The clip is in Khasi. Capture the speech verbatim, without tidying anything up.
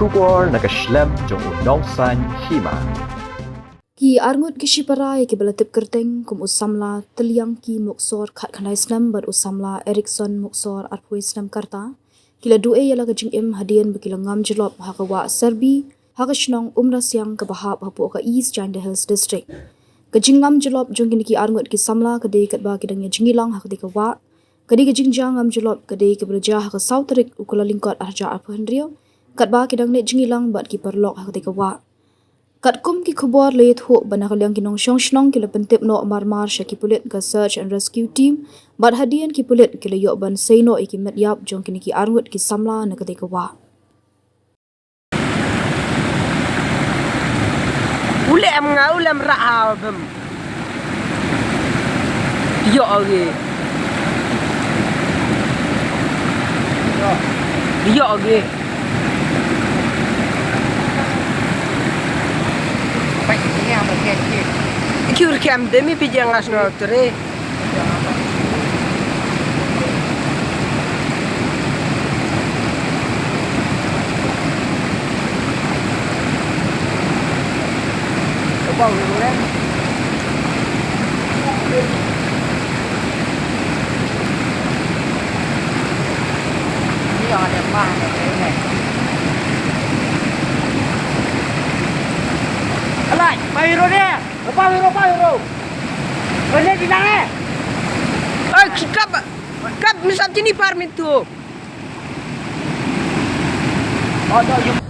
Khubor na ka shlem jong u Nongsaiñ Hima. Ki arngut ki shipara ïa kiba la tip kyrteng kum u samla Tliang Ki Muksor khatkhyndai snem bad u samla Erickson Muksor arphew snem ka rta, ki la duh ïa la ka jingim hadien ba ki la ngam jyllop ha ka wah Serbi ha ka shnong Umrasiang kaba hap hapoh ka East Jaintia Hills District. Ka jingngam jyllop jong kine ki arngut ki samla ka dei katba ki dang ïa jingïalang ha katei ka wah. Ka dei ka jingjia ngam jyllop ka dei kaba la jia ha ka saw tarik u Kyllalyngkot arhajar arphew hynriew, katba ki dang leit jingïalang bad ki paralok ha katei ka wah. Katkum ki khubor la ïathuh ba na ka liang ki nongshong shnong ki la pyntip noh marmar sha ki pulit ka search and rescue team, bad hadien ki pulit ki la ïoh ban sei noh ïa ki met ïap jong kine ki arngut ki samla na katei ka wah. U leh em nga, u leh em rah ha bem. Ïoh agi. Ïoh agi. Kiur kem demi pijang as no tre. Alai, pa hero dia. Apa hero, apa hero? Boleh bilang eh. Oi, kap, kap misap sini par mintu. Oh, no, you.